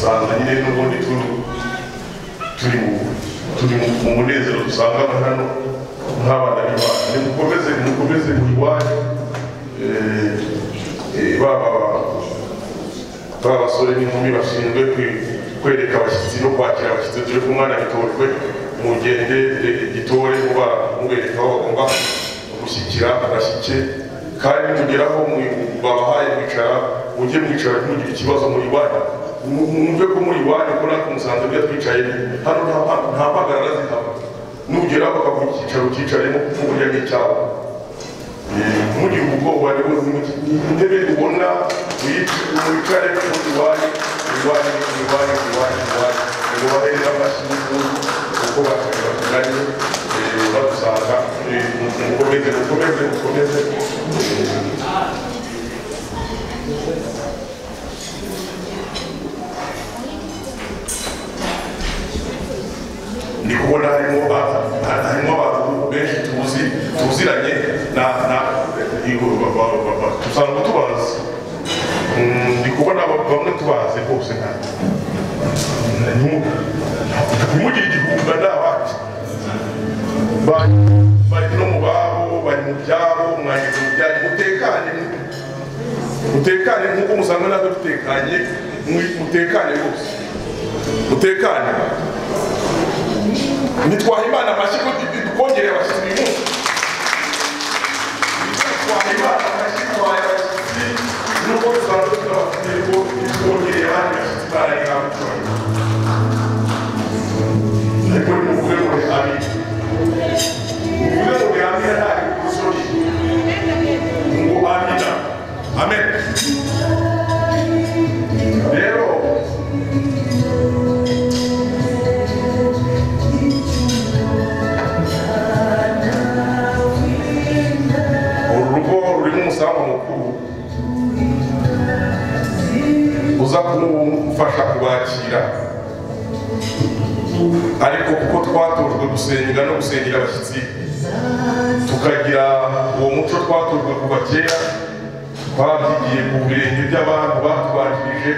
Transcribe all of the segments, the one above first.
Musanze nyine n'ubundi turi mu munezero dusanga hano nk'abana b'Imana. Nimukomeze mukomeze mu iwanyu, baba basore n'inkumi bashinzwe kwereka abashyitsi no kwakira abashyitsi, dore ko umwana bitojwe, mugende gitore mubereka aho bagomba gushyikira abashyike, kandi mugeraho babahaye kwicara, mujye mwicara ntimugire ikibazo muri iwanyu, mwumve ko muri iwanyu, ko natwe Musanze burya twicaye hano nta mpagarara zihaba, nugera bakaguha icyicaro ucyicaremo kuko burya ni icyawe. Ntugire ubwoba, intebe ubona wicare muri iwanyu, iwanyu, iwanyu, iwanyu, iwanyu. Ngo bahereze amashyi n'impundu kuko batuganye badusanga. Mukomeze, mukomeze, mukomeze. Ndi kubona harimo abantu benshi tuziranye dusanzwe tubazi. Ndi kubona bamwe tubazi rwose, ntimugire igihunga, ni abacu bari no mu babo, bari mu byabo, mwageze mu byanyu, mutekane, mutekane nk'uko musanzwe natwe dutekanye, mutekane rwose, mutekane. Nitwaha Imana amashyi ko dukongereye abashyitsi uyu munsi. Nitwaha Imana amashyi, twahaye abashyitsi nubwo dusanzwe tunabafite, ariko twongereye abandi bashyitsi bararenga icumi. Ariko nimuvuge ngo ni amina, muvuge ngo ni amina, nta gusoni, ngo amina, amen. Rero urugo rurimo umusangwa mukuru uza kumufasha kubakira, ariko kuko twatojwe gusenga no gusengera abashyitsi, tukagira uwo muco twatojwe kuva kera, twabyigiye ku birenge by'abantu batubanjirije,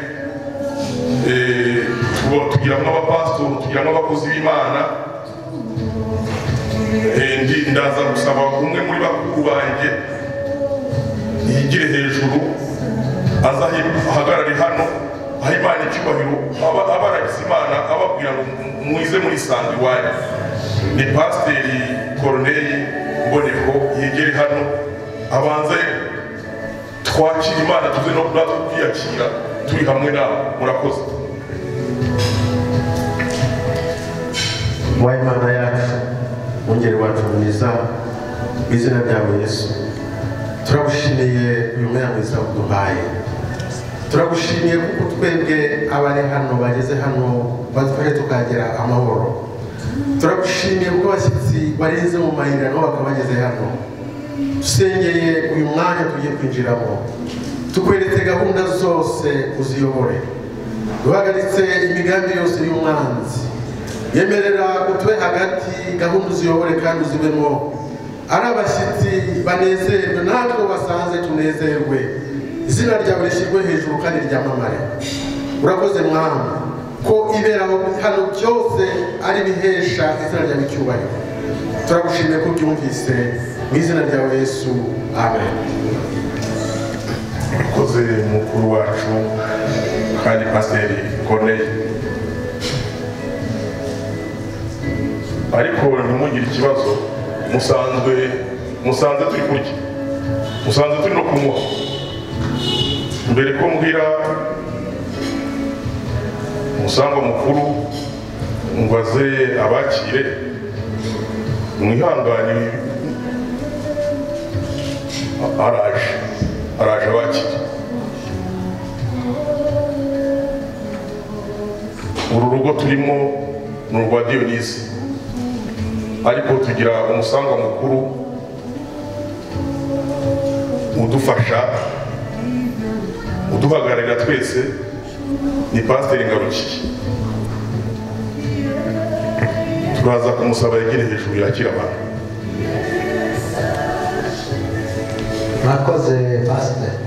tugiramo abapasitori, tugiramo abakozi b'Imana. Ndaza gusaba umwe muri bakuru banjye yigire hejuru, aza ahagarare hano aho Imana icyubahiro, abaragize Imana ababwira ngo mwize muri sanga iwanyu. Ni Pasiteri Corneille Mboneko, yegere hano abanze twakira Imana, tuze no natwe kwiyakira turi hamwe nawe. Murakoze. Wa Imana yacu, mwungeri wacu mwiza, mu izina ryawe Yesu, turagushimiye uyu mwanya mwiza uduhaye. Turagushimiye kuko twebwe abari hano bageze hano badufashe tukagera amahoro. Turagushimiye kuko abashyitsi barenze mu mayira nabo bakaba bageze hano. Dusengeye uyu mwanya tugiye kwinjiramo, tukweretse gahunda zose uziyobore, duhagaritse imigambi yose y'umwanzi, yemerera utube hagati, gahunda uziyobore kandi uzibemo. Ari abashyitsi banezerwe, natwe basanze tunezerwe, izina ryawe rishyirwe hejuru kandi ryamamare. Urakoze Mwami ko iberaho hano byose ari bihesha izina ryawe icyubahiro. Turagushimiye ko ubyumvise, mu izina ryawe Yesu, amen. Urakoze mukuru wacu kandi Pasiteri Corneille. Ariko ntimugire ikibazo, musanze turi kurya, musanze turi no kunywa. Mbere ko mbwira umusangwa mukuru ngo aze abakire, mwihangane, araje abakire. Uru rugo turimo ni urwa Diyonisi, ariko tugira umusangwa mukuru udufasha, uduhagararira twese, ni Pasiteri Ngarukiye. Turaza kumusaba yegere hejuru yakira abantu. Murakoze Pasiteri.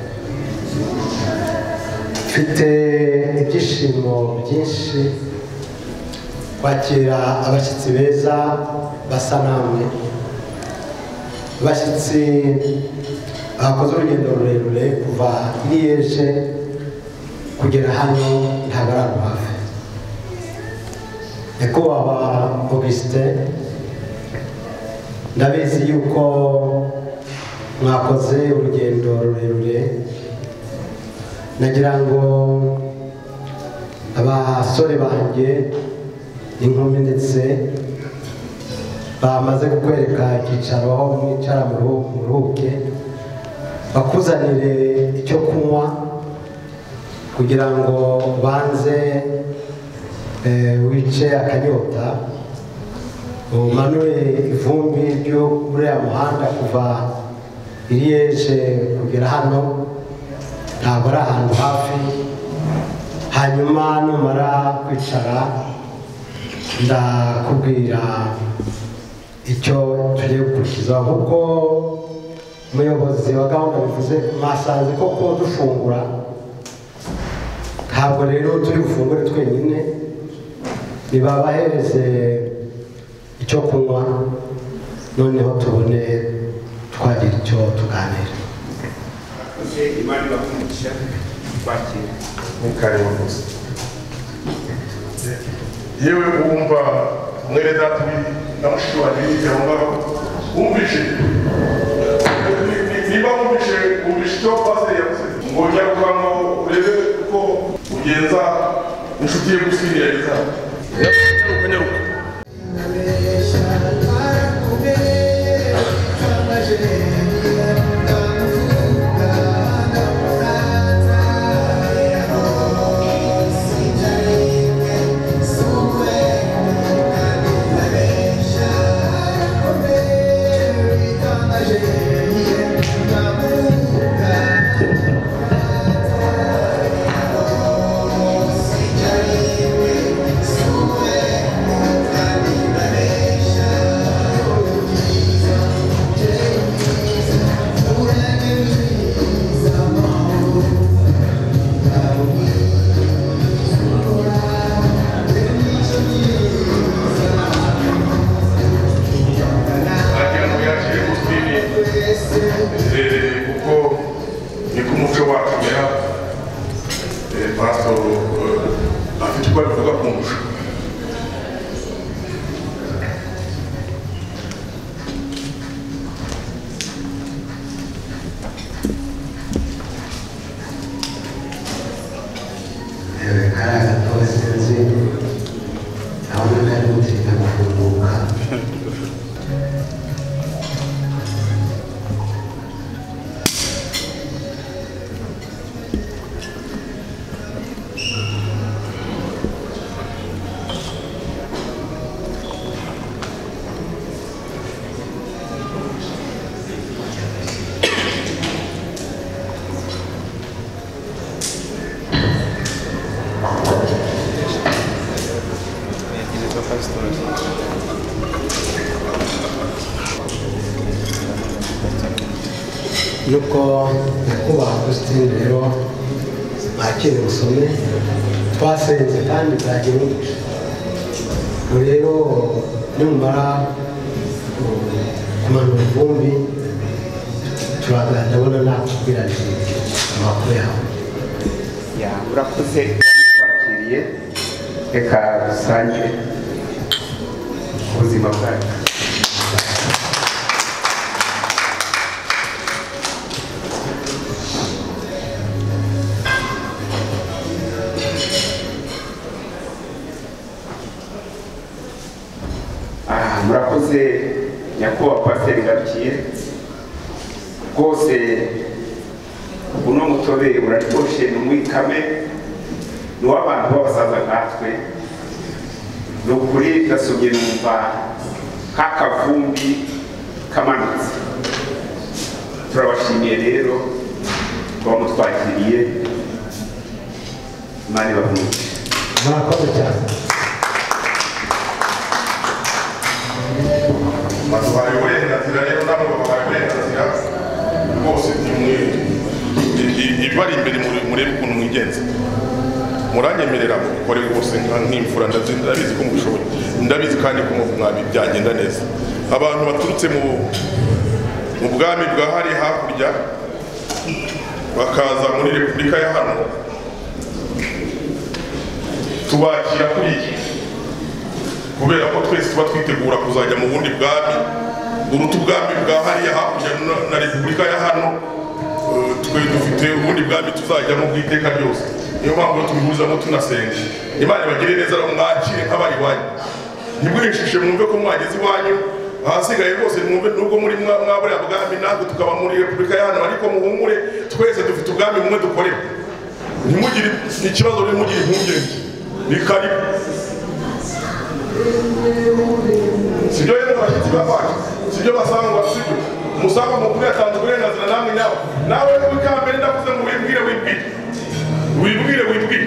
Mfite ibyishimo byinshi. mwinshi kwakira abashyitsi beza basa namwe, abashyitsi bakoze urugendo rurerure kuva Liege kugera hano, ntabwo ari ahantu hafi. Nyakubahwa Augustin, ndabizi yuko mwakoze urugendo rurerure, nagira ngo abasore banjye n'inkumi ndetse bamaze kukwereka icyicaro aho mwicara muruhuke, bakuzanire icyo kunywa kugira ngo ubanze wice akanyota, umanure ivumbi ryo muri uriya muhanda kuva i Liege kugera hano, ntabwo ari ahantu hafi. Hanyuma numara kwicara ndakubwira icyo tugiye gukurikiza. Nk'uko umuyobozi wa gahunda bivuze, mwasanze koko dufungura, ntabwo rero turi bufungure twenyine, nibabahereze icyo kunywa noneho tubone twagira icyo tuganira. Imana ibahe kwakira. Ntukareba gusa. Yewe wumva mwene data na mushiki wanjye hirya aho ngaho, wumvishe niba wumvishe icyo pasiteri yavuze ngo nyaruka ngo urebe uko ugenza inshuti ye gusingereza. Nyaruka nyaruka. Nuko nyakubahwa Augustin rero mwakire musome, twasenze kandi bwagiye umugisha. Ubu rero nimumara kumanura ivumbi ndabona nakubwira amakuru yawe. Urakoze twakiriye, reka dusangire ubuzima bwacu. Murakoze nyakubahwa Pasiteri Ngarukiye, rwose uno mutobe uraryoshye, ni umwikame, ni uw'abantu b'abasaza nkatwe. Ni ukuri ndasomye numva nk'akavumbi kamanutse. Turabashimiye rero kuba mutwakiriye, Imana ibahe. Murakoze cyane. Baduhaye uburenganzira rero, namwe babahaye uburenganzira rwose, ibibari imbere murebe ukuntu mwigenza. Muranyemerera mubikore rwose nk'imfura, ndabizi ko mubishoboye, ndabizi kandi ko byagenda neza. Abantu baturutse mu bwami bwa hari hakurya bakaza muri Repubulika ya hano, tubakira kuri iyi, kubera ko twese tuba twitegura kuzajya mu bundi bwami buruta ubwami bwa hariya hakurya na Repubulika ya hano. Twe dufite ubundi bwami tuzajyamo bw'iteka ryose, niyo mpamvu tubihurizamo tunasenga. Imana ibagire neza, mwakire nk'abari iwanyu, ntimwishishe, mwumve ko mwageze iwanyu. Ahasigaye rwose mwumve nubwo muri mwaburiya bwami natwe tukaba muri Repubulika ya hano, ariko muhumure, twese dufite ubwami bumwe dukorera. Ntimugire ikibazo, ntimugire impungenge, ni karibu. Sibyo rero abashyitsi bacu, sibyo basangwa, sibyo musangwa mukuru yatanze uburenganzira namwe nawe nawe wikambere, ndavuze ngo wibwire wibwire wibwire wibwire.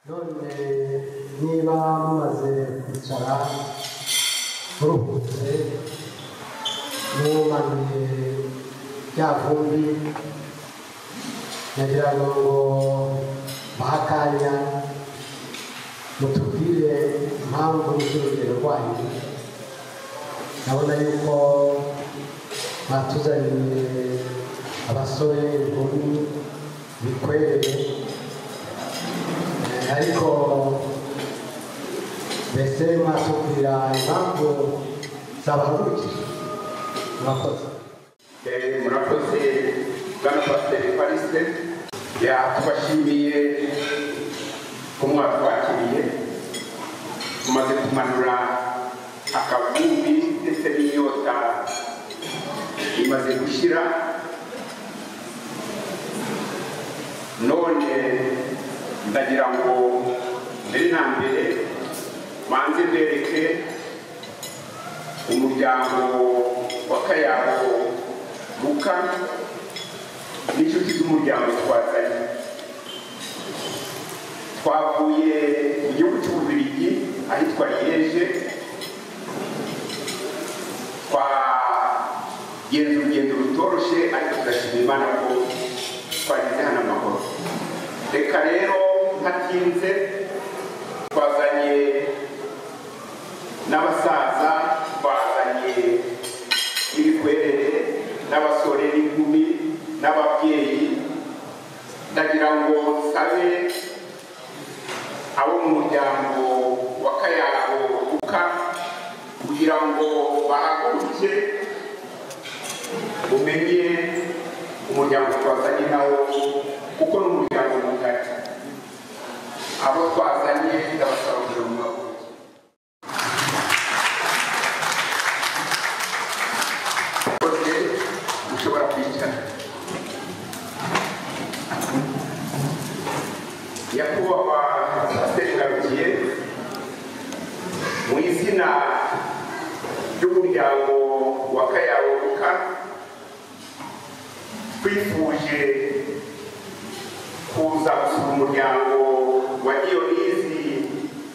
None niba mumaze kwicara muruhutse mumanuye rya vumbi, nagira ngo bahe akanya mutubwire impamvu z'urugendo rwanyu. Ndabona yuko batuzaniye abasore inkumi bikwereye, ariko mbese mwatubwira impamvu zabahagurukije? Murakoze. Murakoze bwana Pasiteri Evariste, yatubashimiye ko mwatwakiriye. Tumaze kumanura akavumbi ndetse n'inyota imaze gushyira, none ndagira ngo mbere na mbere manze mbereke umuryango wa Kayabo Luka n'inshuti z'umuryango twazanye. Twavuye mu gihugu cy'Ububiligi ahitwa Liege, twagenze urugendo rutoroshye, ariko turashima Imana ko twageze hano amahoro. Reka rero ntatinze, twazanye n'abasaza, twazanye ibikwerere n'abasore n'inkumi n'ababyeyi. Ndagira ngo nsabe abo mu muryango wa Kayabo Luka kugira ngo bahaguruke, umenye umuryango twazanye nawo, kuko ni umuryango mugari. Abo twazanye ndabasaba kugira ngo muhaguruke. Mushobora kwicara. Nyakubahwa Pasiteri Ngarukiye, mu izina ry'umuryango wa Kayabo Luka, twifuje kuza gusura umuryango wa Diyonizi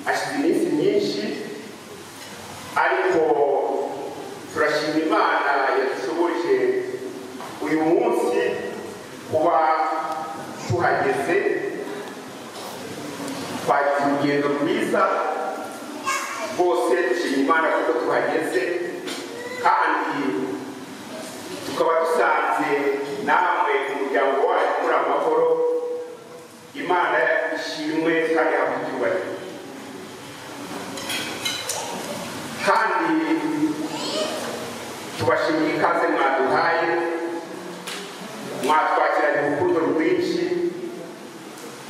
hashize iminsi myinshi, ariko turashima Imana yadushoboje uyu munsi kuba tuhageze. Twagize urugendo rwiza rwose, dushima Imana kuko tuhageze, kandi tukaba dusanze namwe umuryango wacu muri amahoro. Imana ishimwe kandi ihabwe icyubahiro. Kandi tubashimiye ikaze mwaduhaye, mwatwakiranye urukundo rwinshi,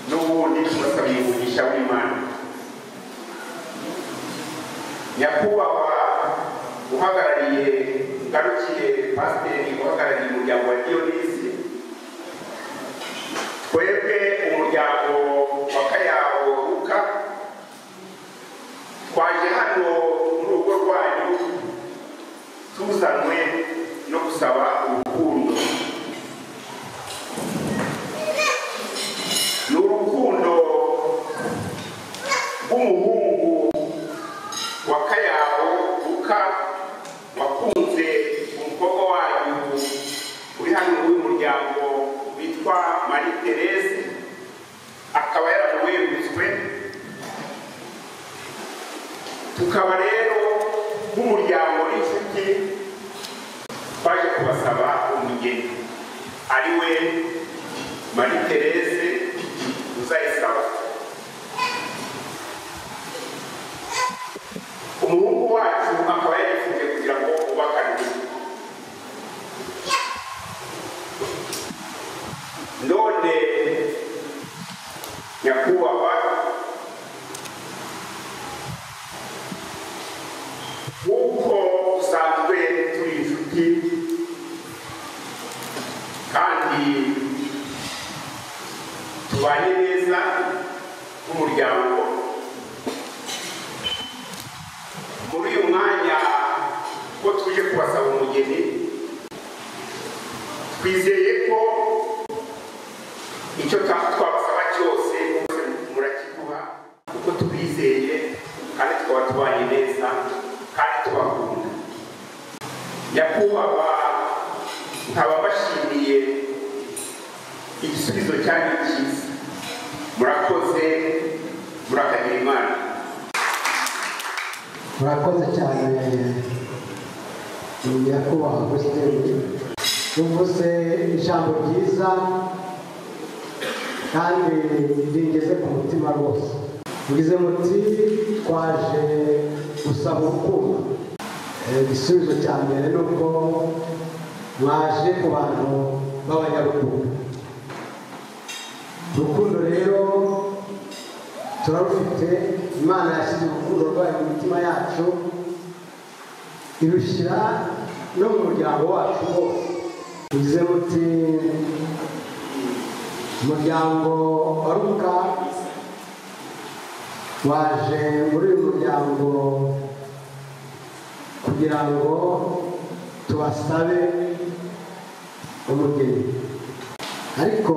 n'ubundi tubasabiye umugisha w'Imana. Nyakubahwa uhagarariye Ngarukiye Pasiteri uhagarariye umuryango wa Diyonizi, twebwe umuryango wa Kayabo Luka twaje hano mu rugo rwanyu tuzanwe no gusaba urukundo. Ni urukundo rw'umuhungu wa Kayabo Luka wakunze kubasaba umugeni ari we Marie Therese Uzayisaba. Umuhungu wacu akaba yarifuje kugira ngo ubakane. None nyakubahwa, kuko usanzwe turi inshuti kandi tubanye neza nk'umuryango, muri uyu mwanya ko tuje kubasaba umugeni, twizeye ko icyo twabasaba cyose murakiduha, kuko tubizeye kandi tukaba tubanye neza kandi tubakunda. Nyakubahwa, nkaba mbashimiye igisubizo cyanyu cyiza. Murakoze, murakagira Imana. Murakoze cyane nyakubahwa Augustin, uvuze ijambo ryiza kandi rigeze ku mutima rwose. Mugize muti twaje gusaba urukundo. Igisubizo cya mbere ni uko mwaje ku bantu b'abanyarukundo. Urukundo rero turarufite, Imana yashyize urukundo rwayo mu mitima yacu, irushyira no mu muryango wacu wose. Mugize muti umuryango wa Luka waje muri uyu muryango kugira ngo tubasabe umugeni, ariko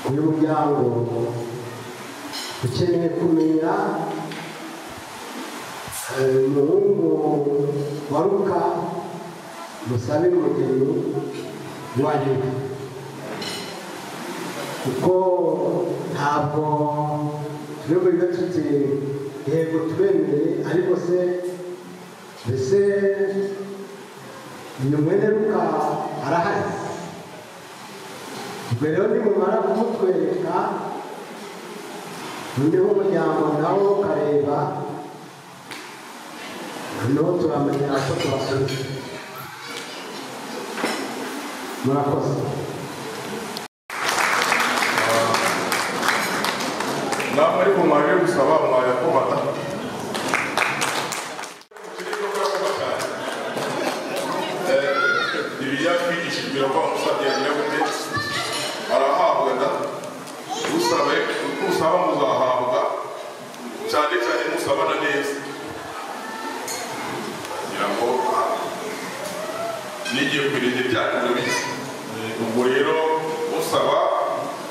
uyu muryango ukeneye kumenya umuhungu wa Luka musabe umugeni wanyu, kuko ntabwo turi buribe tuti yego turemeye, ariko se mbese uyu mwene Luka arahari? Ubwo rero nimumara kumutwereka noneho umuryango nawo ukareba, noneho turamenya ko tubasubiza. Murakoze. Namwe ariko mwaje gusaba mwayakomata. Bibiliya twigishijwe ko umusabye yagira gute arahabwa da, usabe usaba muzahabwa, cyane cyane musabana neza. Kugira ngo nigiye ku birenge byanyu murabizi. Ubwo rero usaba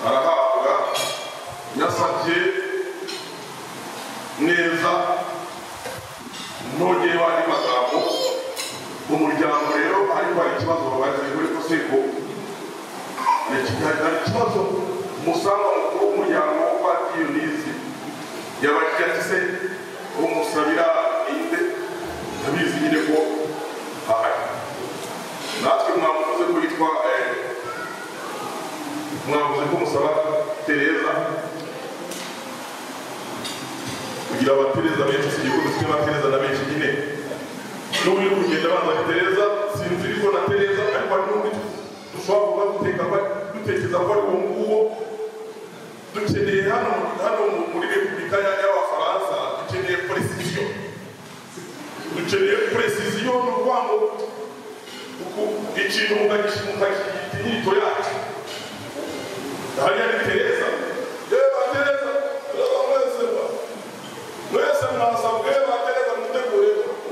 arahabwa, yasabye neza ntongeye wandi magambo. Umuryango rero ariko hari ikibazo babaze kuri ko seko hari ikibazo musanga mukuru w'umuryango wa Diyonizi yabajije ati se umusabira inde? Ndabizi nyine ko ahari. Natwe mwamuvuze ko yitwa mwavuze ko musaba Tereza, kugira abatereza benshi si igihugu dufite abatereza na benshi nyine. N'ubu uri kugenda banza Tereza, sinzi ariko na Tereza, ariko hari n'undi dushobora kuba dutekereza ko ari uwo nguwo. Dukeneye hano muri Repubulika y'Abafaransa, dukeneye precision. Dukeneye precision ni ukuvuga ngo ikintu mukakiyita inyito yacu. Hariya ni Tereza, reba Tereza, reba mwese mwese mwasabwe ba Tereza mutegure,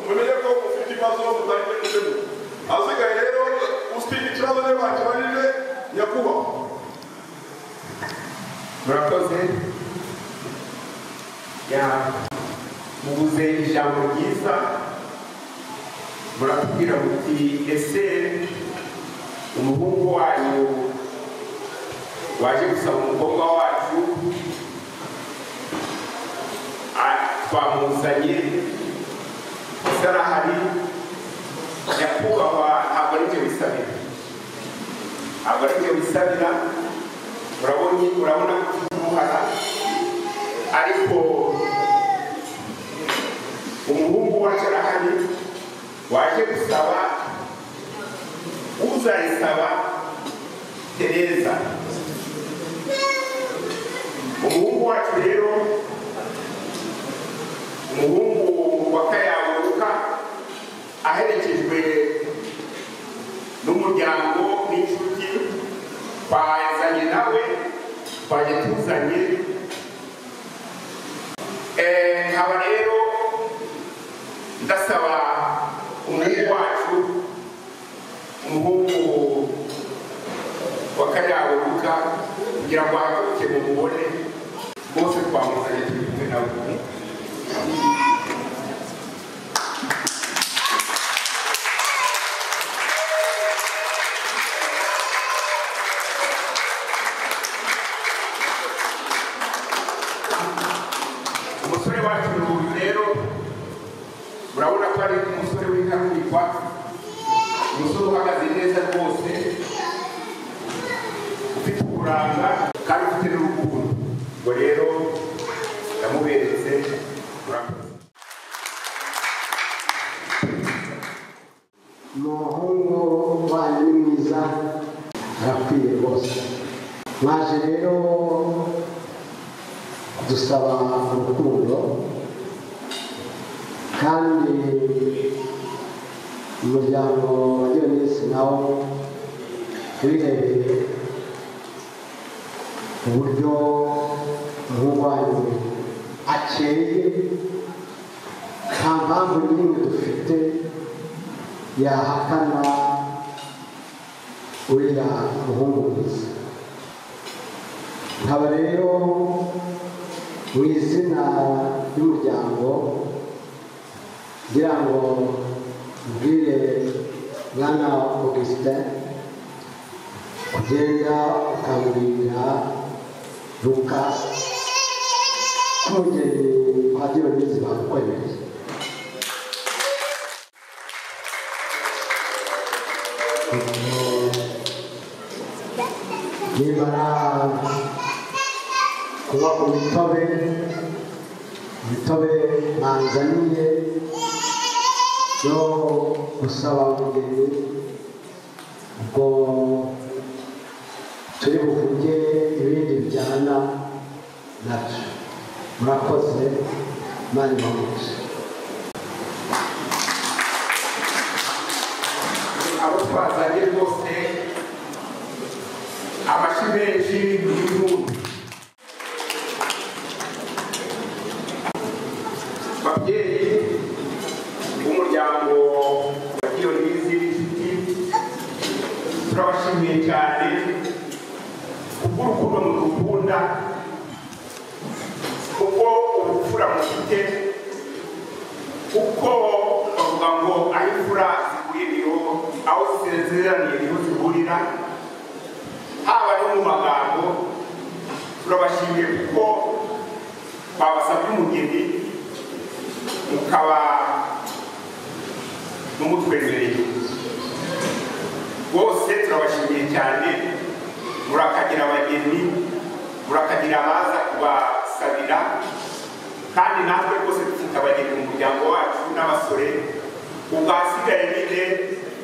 mumenye ko mufite ibibazo mutangire gutegura. Asigaye rero usitinya ikibazo niba bakibajije nyakubahwa. Murakoze. Mubuze ijambo ryiza, muratubwira muti ese umuhungu wanyu waje gusaba umukobwa wacu twamuzanye, ese arahari? Nyakubahwa, ntabwo ari byo wisabira, ntabwo ari byo wisabira. Urabona ko ufite uruhara, ariko umuhungu wacu arahari waje gusaba uzayisaba Tereza. Umuhungu wacu rero, umuhungu wa Kayaburuka, aherekejwe n'umuryango n'inshuti, twazanye nawe, twaje tuzanye. Nkaba rero ndasaba umuhungu wacu, umuhungu wa Kayaburuka, kugira ngo ahaguruke mumubone. Bose twamuzanye, turi kumwe nawe. Umusore wacu rero murabona ko ari umusore w'intarumikwa, umusore uhagaze neza rwose, ufite uburanga kandi ufite n'urukundo. Ubwo rero ndamuberetse, murakoze. Umuhungu wanyu ni mwiza, arakwiye rwose. Mwaje rero dusaba urukundo, kandi umuryango wa Diyonisi nawo ubirebeye uburyo umuhungu wanyu akeye, nta mpamvu n'imwe dufite yahakana uriya muhungu mwiza. Nkaba rero mu izina ry'umuryango ngira ngo mbwire mwana Augustin kugenda ukangurira Luka ko umugeni kwa Diyonisi bakwemereye. Nimara kuba ku mitobe, imitobe mwanzaniye yo gusaba umugeni, ubwo turi buvuge ibindi bijyana nabyo. Murakoze, Imana ibahe. Abo twazanye rwose, amashyi menshi n'impundu. Babyeyi b'umuryango wa Diyonisi n'inshuti, turabashimiye cyane kubw'urukundo mudukunda, kubwo ubupfura mufite, kuko bavuga ngo aho imfura ziguye niho, aho zisezeraniye niho zihurira, haba no mu magambo. Turabashimiye kuko twabasabye umugeni mukaba mumutwemereye. Bose turabashimiye cyane, murakagira abageni, murakagira abaza kubasabira, kandi natwe rwose dufite abageni mu muryango wacu n'abasore. Ubwo ahasigaye nyine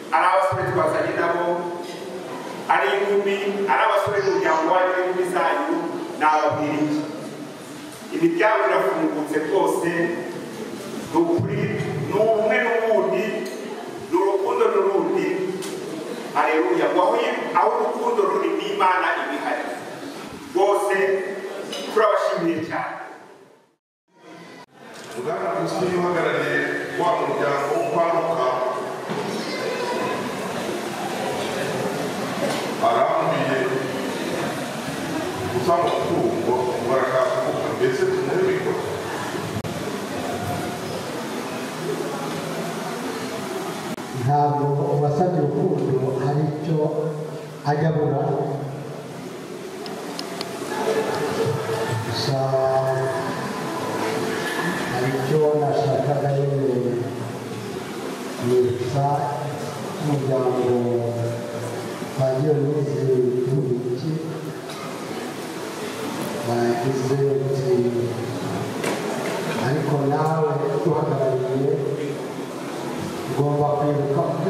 ari abasore twazanye nabo, ari inkumi, ari abasore mu muryango wacu n'inkumi zanyu, nababwira iki? Imiryango irafungutse rwose, ni ukuri, ni ubumwe n'ubundi, ni urukundo n'urundi. Haleluya! Aho urukundo ruri n'Imana ibihari. Rwose turabashimiye cyane. Bwana Musoni uhagarariye wa muryango wo kwa Luka arambwiye usanga umutungo barashaka kuvuga, mbese tumuhe mikoro. Ntabwo uwasabye urukundo hari icyo ajya abura, gusa hari icyo nashakaga nyine nibutsa Umuryango wa Diyonizi w'Ububiligi bagize uti ariko nawe uhagarariye ugomba kwibuka ko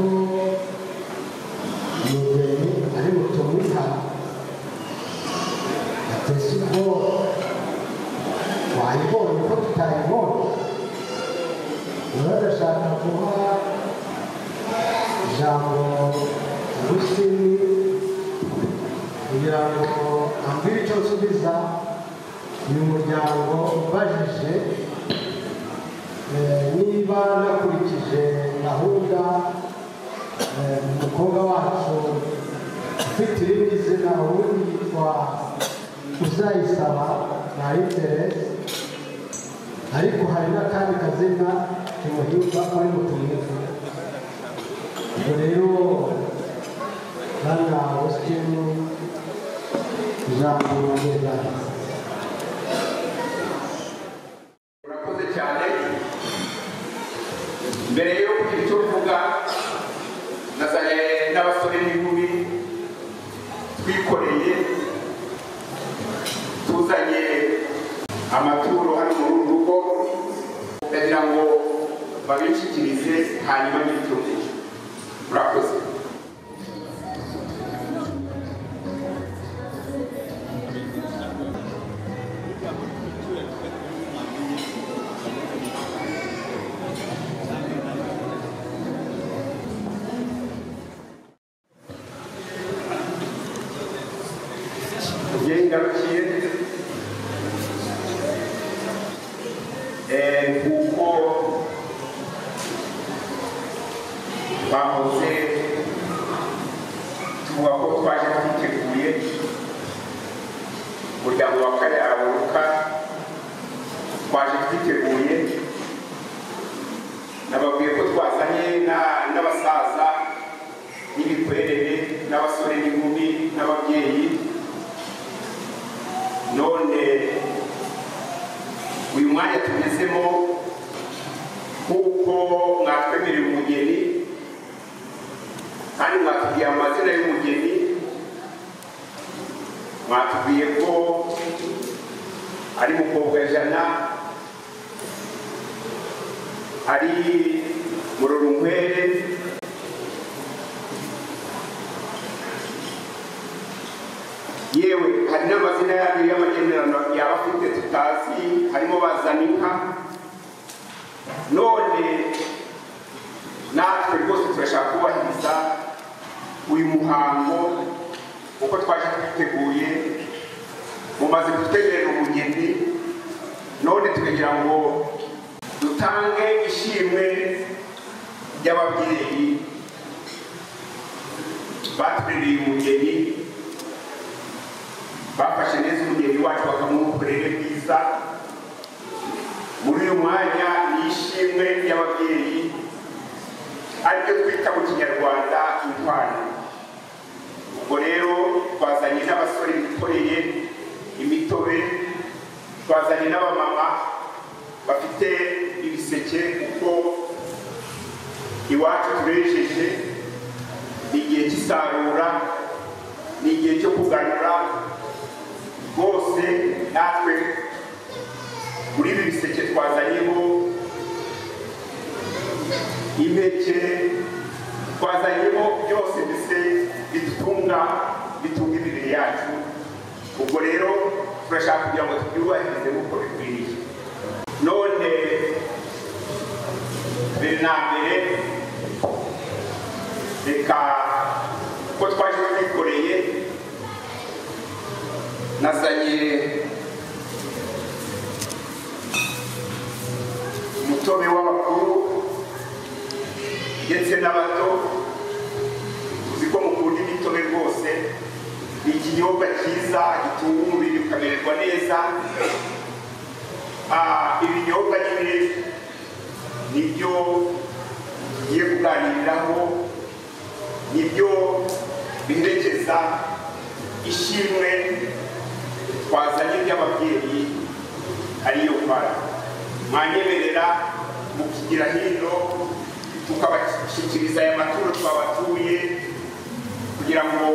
umugeni ari butumika atese ubwo wayibonye ko tutayibonye. Rero ndashaka guha ijambo Agusitini kugira ngo ambwire icyo nsubiza uyu muryango ubajije niba nakurikije gahunda. Umukobwa wacu ufite irindi zina, ubundi yitwa Uzayisaba Marie Therese, ariko hari n'akandi kazina kimuhimba ari Mutumwiza. Ubwo rero bana Agusitini, ijambo neza. Urakoze cyane. Mbere yo kugira icyo mvuga, nazanye n'abasore n'inkumi twikoreye, tuzanye amaturo hano muri uru rugo, ndagira ngo babishyikirize hanyuma ngire icyo mvuga. Urakoze. Mubyeyi ngarukiye, kuko bahoze tuvuga ko twaje twiteguye, umuryango wa Kayaburuka twaje twiteguye. Nababwiye ko twazanye n'abasaza n'ibikwerere n'abasore n'inkumi n'ababyeyi. None uyu mwanya tugezemo, kuko mwatwemerera umugeni kandi mwatubwiye amazina y'umugeni, mwatubwiye ko ari Mukobwa Jana, ari Murorunkwere, yewe hari n'amazina yandi y'amagenderano yaba afite tutazi, harimo Bazaninka. None natwe rwose turashaka kubahiriza uyu muhango uko twaje twiteguye. Mumaze kutwemerera umugeni, none tukagira ngo dutange ishimwe ry'ababyeyi batwereye umugeni, bafashe neza umugeni wacu bakamuha uburere bwiza. Muri uyu mwanya ni ishimwe ry'ababyeyi, aribyo twita mu Kinyarwanda inkwano. Ubwo rero twazanye n'abasore bikoreye imitobe, twazanye n'abamama bafite ibiseke, kuko iwacu turejeje, ni igihe cy'isarura, ni igihe cyo kuganura. Rwose natwe muri ibi biseke twazanyemo impeke, twazanyemo byose mbese bidutunga, bitunga imibiri yacu. Ubwo rero turashaka kugira ngo tubyubahirize nk'uko bikwiriye. None mbere na mbere reka ko twaje twikoreye, nazanye umutobe w'abakuru ndetse n'abato. Tuzi ko mukunda imitobe rwose, ni ikinyobwa cyiza gitunga umubiri ukamererwa neza. Ibinyobwa nyine nibyo tugiye kuganiriraho, nibyo biherekeza ishimwe twazanye ry'ababyeyi ariyo kwara. Mwanyemerera mukigira hino. Tukabashyikiriza aya maturo twabatuye kugira ngo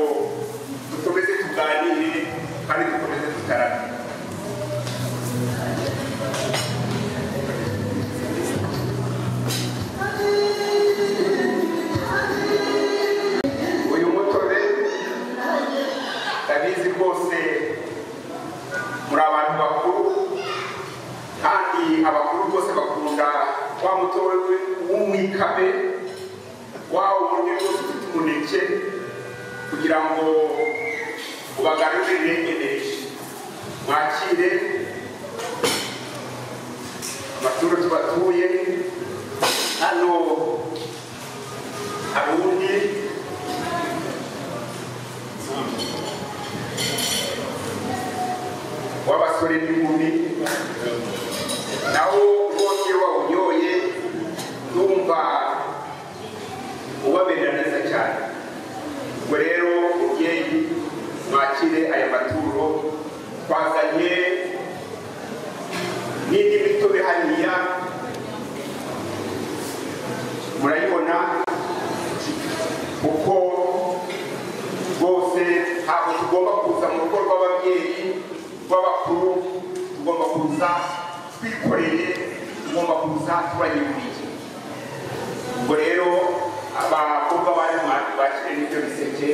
dukomeze tuganire kandi dukomeze tutarame. Uyu mutobe ndabizi rwose muri abantu bakuru, kandi abakuru rwose bakunda wa mutobe w'umwikabe wa wundi rwose ufite umuneke, kugira ngo ubagarurire energy. Mwakire amaturo tubatuye hano. Hari undi w'abasore n'inkumi, nawo rwose iyo wawunyoye ndumva ubamerera neza cyane. Ubwo rero mubyeyi, mwakire aya maturo twazanye n'indi mitobe hariya murayibona, kuko rwose ntabwo tugomba kuza mu rugo rw'ababyeyi rw'abakuru, tugomba kuza twikoreye, tugomba kuza tubanyeguriye. Ubwo rero abakobwa bari bakire n'ibyo biseke.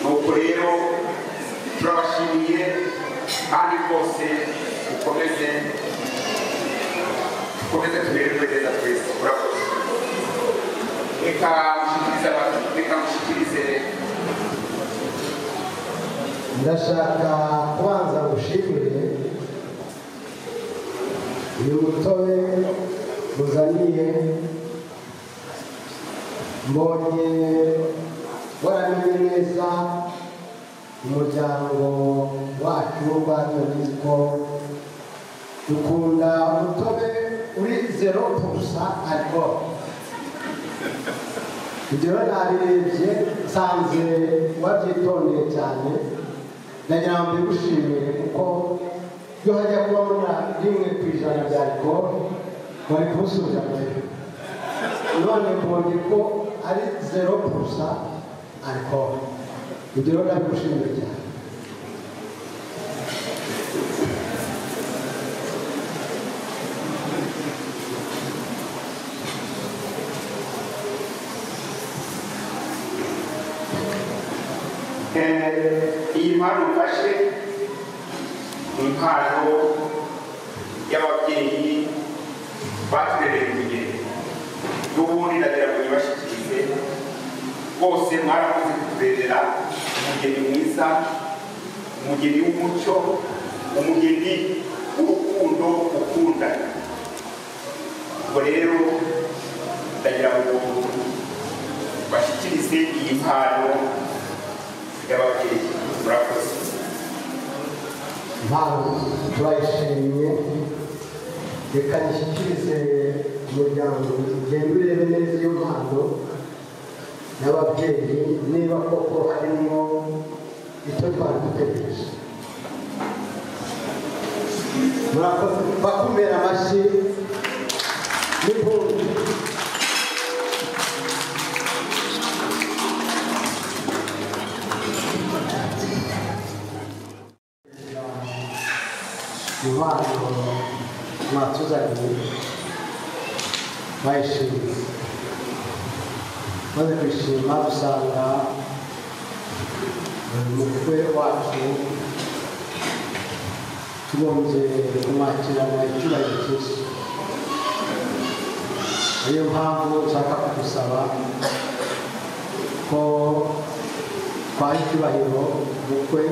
Nuko rero turabashimiye kandi rwose mukomeze dukomeze tumererwe neza twese. Murakoze. Reka mushyikirize reka mushyikirize. Ndashaka kubanza gushimire uyu mutobe muzaniye, mbonye waramenye neza umuryango wacu w'u ko dukunda umutobe uri 0% alcohol. Ibyo rero nabirebye nsanze wabyitondeye cyane, ndagira ngo mbigushimire kuko iyo hajya kubona 1% bya alcohol wari kubusubiza mbere. None mbonye ko ari 0% alcohol. Ibyo rero ndabigushimire cyane. Iyi mpano mfashe ni impano y'ababyeyi baturereye umugeni, n'ubundi ndagira ngo nyibashyikirize bose. Mwarakoze kuturerera umugeni mwiza, umugeni w'umuco, umugeni w'urukundo ukunda. Ubwo rero ndagira ngo bashyikirize iyi mpano y'ababyeyi. Murakoze. Impano turayishimye, reka nishyikirize umuryango ugenda urebe neza iyo mpano y'ababyeyi niba koko harimo icyo twari dutegereje. Murakoze, bakumera amashyi n'impundu. Impano mwatuzaniye bayishimiye, maze kwishima dusanga umukwe wacu tugombye kumwakirana icyubahiro cyinshi. Niyo mpamvu nshaka kugusaba ko twaha icyubahiro umukwe,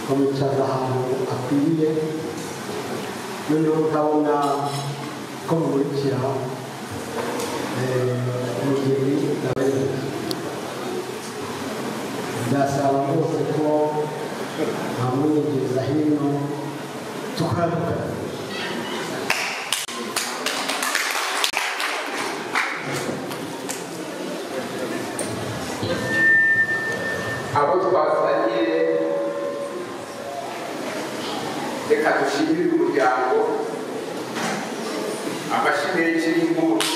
kumwicaza ahantu akwiriye, noneho ukabona ko mumurikira umugeni nawe. Ndasaba rwose ko mwamwinjiriza hino tukaruka. Abo twazanye reka dushimire umuryango, amashyi menshi y'impundu.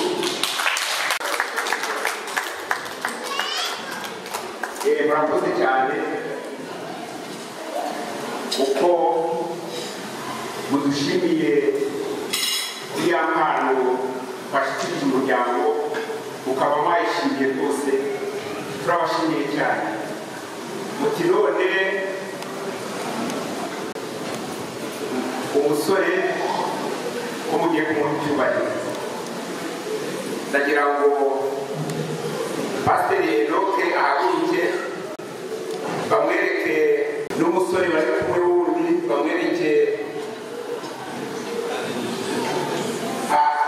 Murakoze cyane uko mudushimiye kuri ya mpano twashyikirije umuryango, ukaba mwayishimiye rwose, turabashimiye cyane. Muti none umusore ko mugiye kumuha icyubahiro, ndagira ngo Pasiteri Enoke ahaguruke bamwereke n'umusore bari kumwe wundi, bamwereke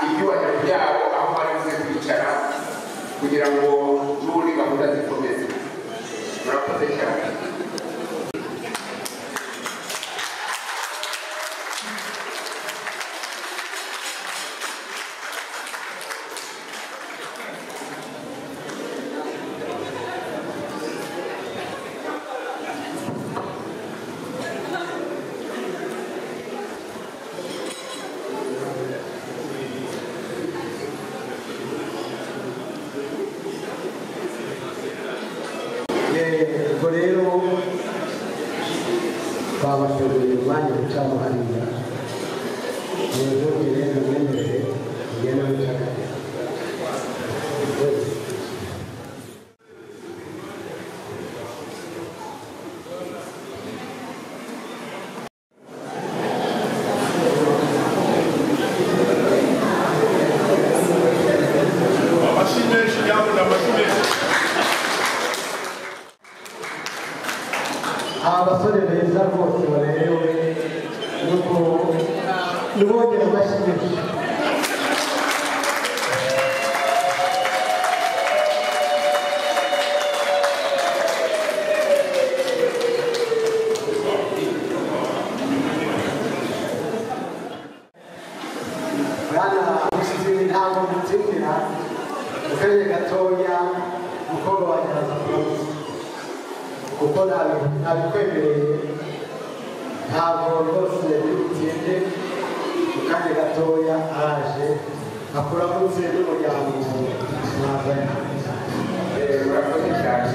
ibyubahiro byabo aho bari buze kwicara kugira ngo n'ubundi gahunda zikomeze. Murakoze cyane. Ubwo rero twabateguriye umwanya wicamo hariya, muzongere mumwemerere mugende wicara. Amashyi menshi nyabuna, amashyi menshi. Aba basore beza rwose baberewe n'ubongera amashyi menshi. Bwana Musisi, ntabwo mutsindira mu kanya gatoya umukobwa wanjye araza kuramutsa, kuko ntabikwemereye, ntabwo rwose biri butinde. Mu kanya gatoya araje akuramutse n'umuryango mwazanye. Murakoze cyane.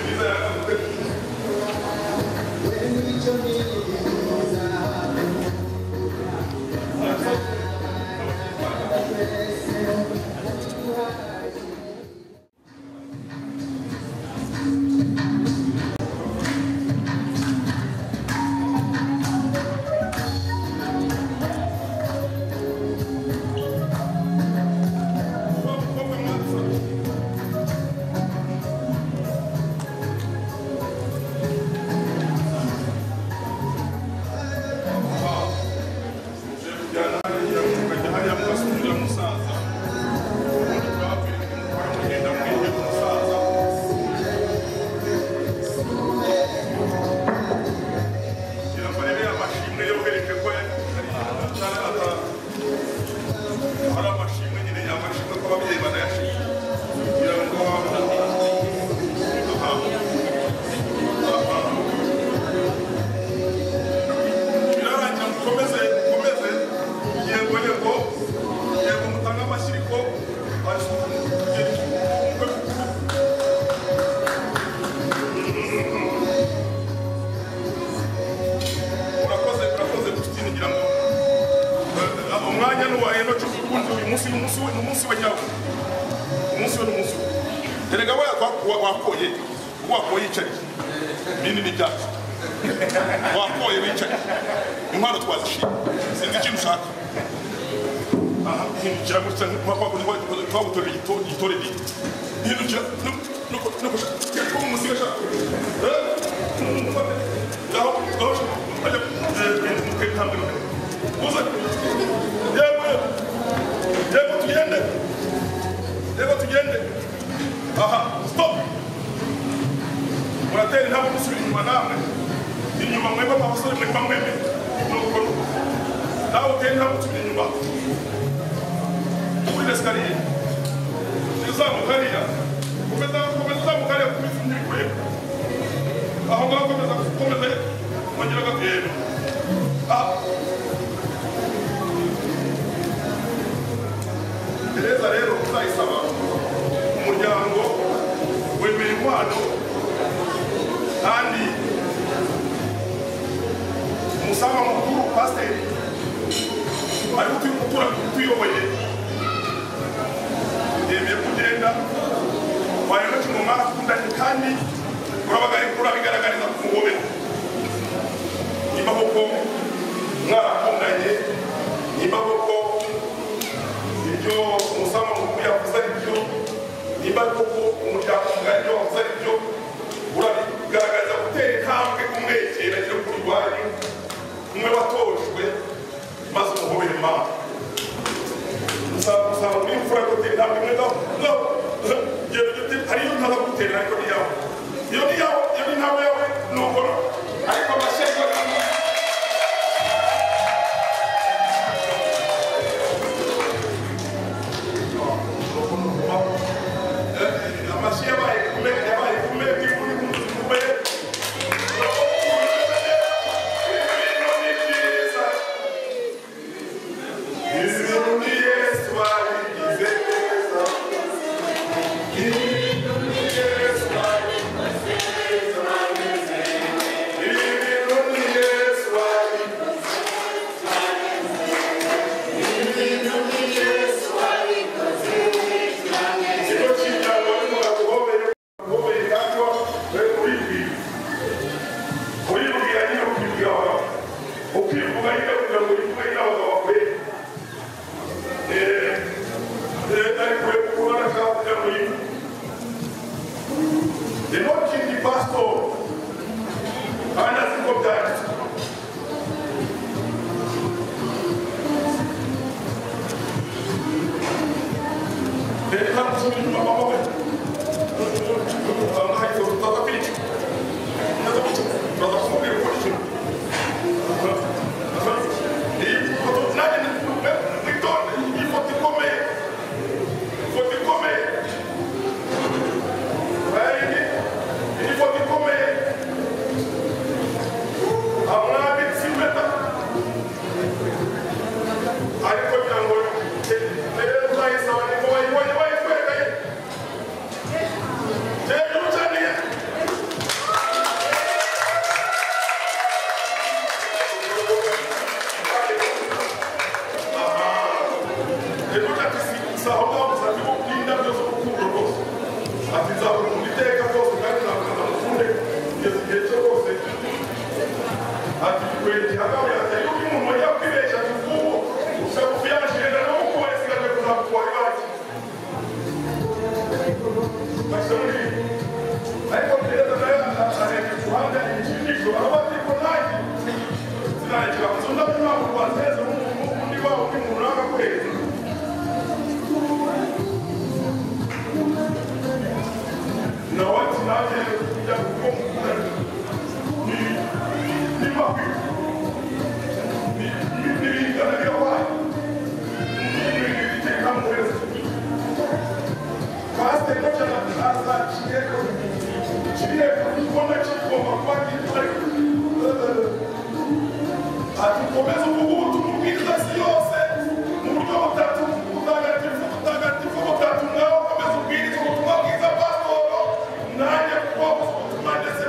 myiza yarakoze.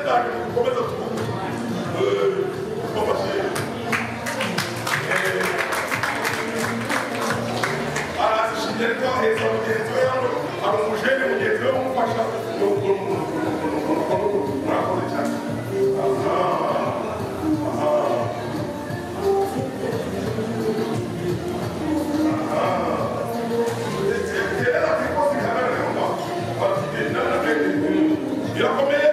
ndaje gukomeza tuvuge arazishimye ariko aheza mugenzi we hano hari umujene mugenzi we umufasha murakoze cyane. Birakomeye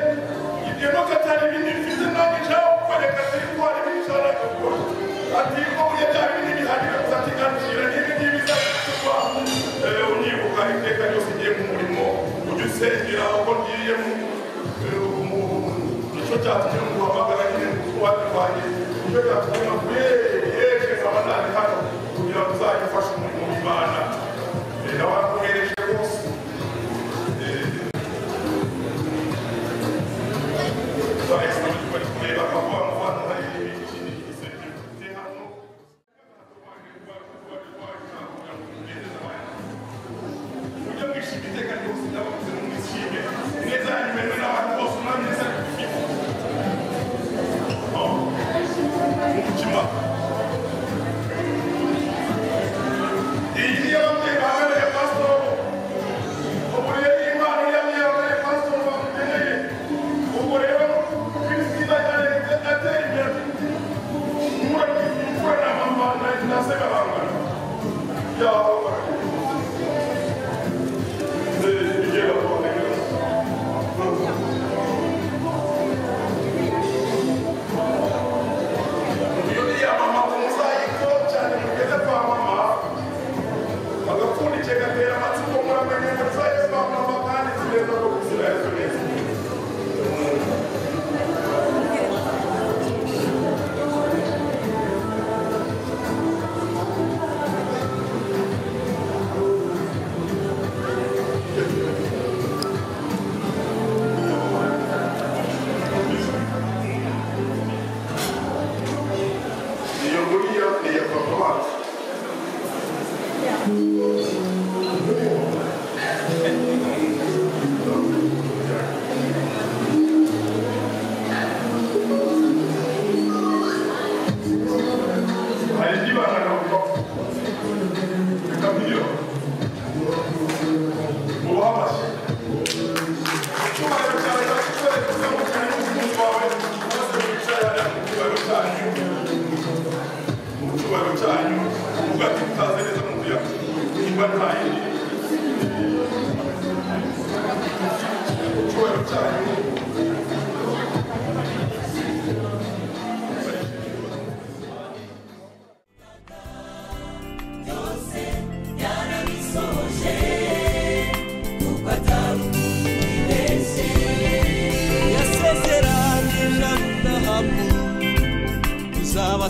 ibyo nuko atari ibindi mfite nanjye nshaka kukwereka ko hari ibindi nshaka gukora ati ko buriya bya bindi bihagije gusa ati nganira n'ibi ngibi bizatuma unyibuka iteka ryose ngiye mu murimo ujye usengera uko ngiye mu nicyo cyatumye nguhamagara nyine mu ruhande rwanjye nicyo cyatumye navuye yeje nkaba nari hano kugira ngo uzajye ufashe umurimo w'Imana nawe arakohereje rwose.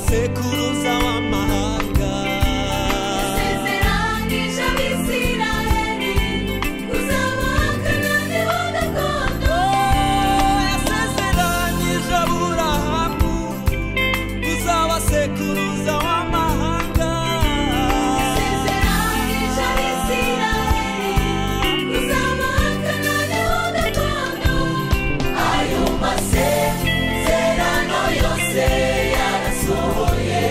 Sekuruza w'amahanga yasezeranije Abisirayeli kuzabahakanani wa gakondo yasezeranije Aburahamu kuzaba sekuruza w'amahanga yasezeranije Abisirayeli kuzabahakanani wa gakondo ayo masezerano yose yarasohoye.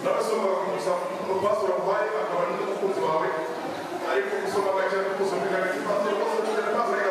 N'abasoma pastor wamuhaye akaba n'umukunzi wawe ariko gusoma gake gusoma gake pastor pastor pastor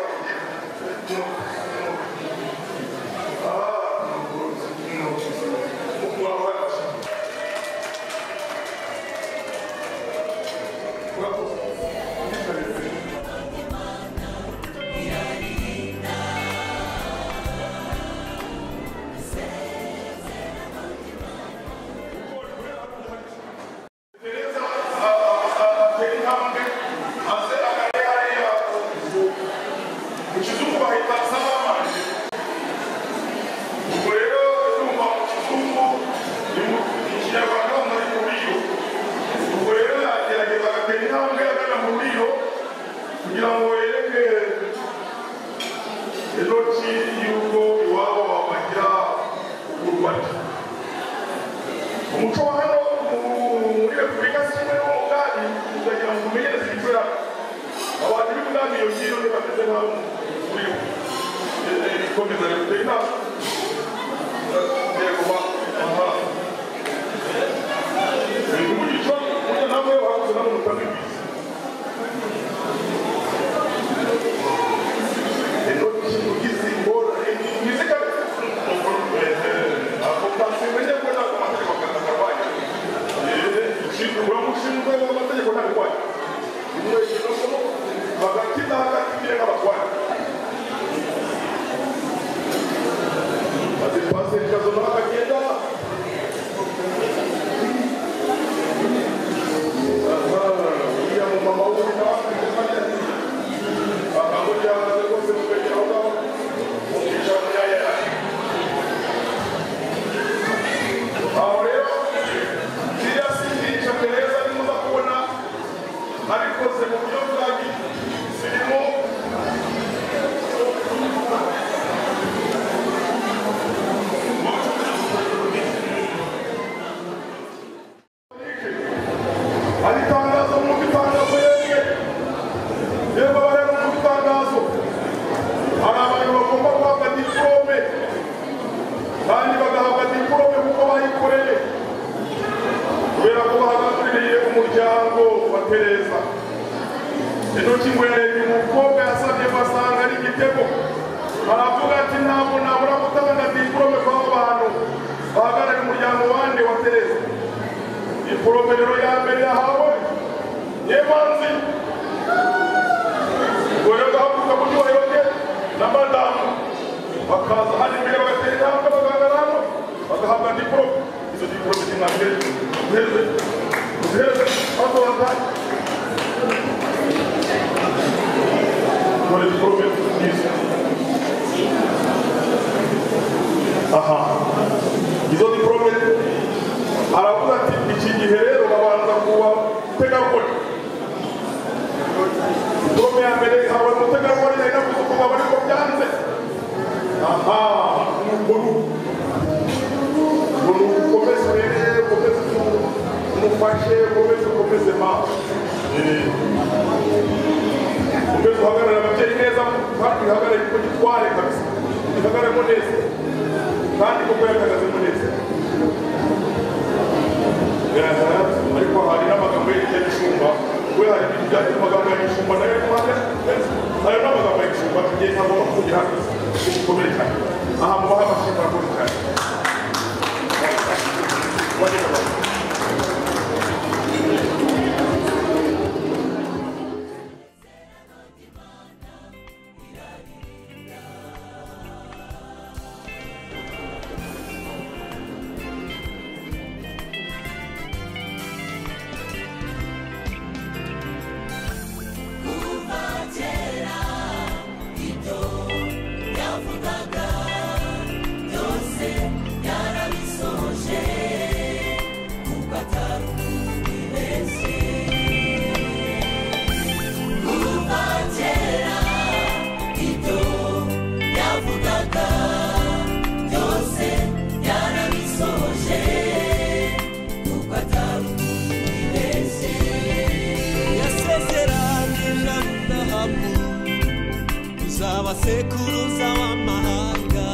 Sekuruza w'amahanga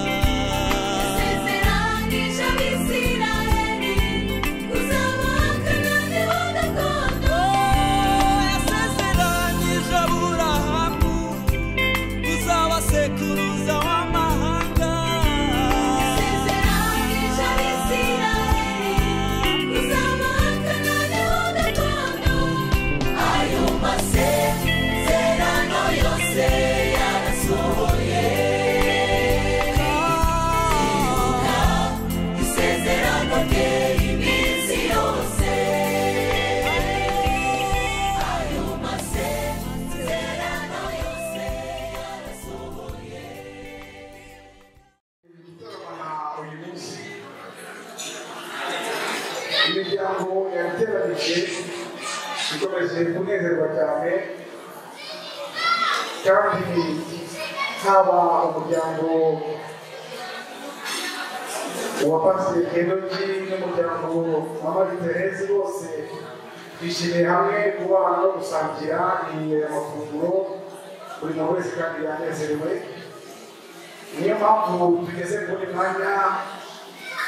Yasezeranyije Abisirayeli. Imiryango yateranije ikomeje kunezerwa cyane, kandi haba umuryango wa Pasiteri Enoki n'umuryango wa Marie Therese bose twishimiye hamwe kubana no gusangira amafunguro, buri muntu wese kandi yanezerewe. Niyo mpamvu tugeze kuri mwanya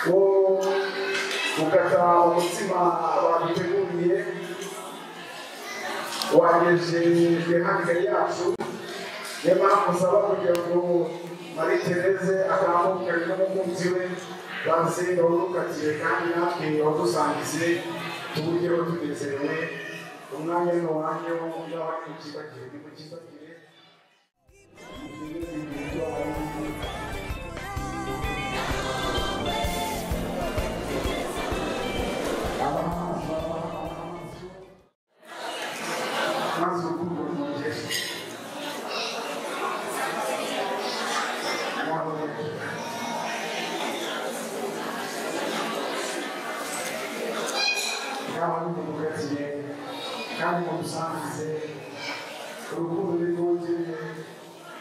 wo gukata umutsima baduteguriye wagejejwe hano imbere yacu. Niyo mpamvu nsaba kugira ngo Marie Therese atambukane n'umukunzi we baze bawukatire, kandi natwe bawudusangize tuwugeho tunezerewe. Umwanya ni uwanyu, ngaho nimukibagire, nimukibagire. Maze urukundo rwongere. Ngaho nimukatire kandi mudusangize urukundo rwongere,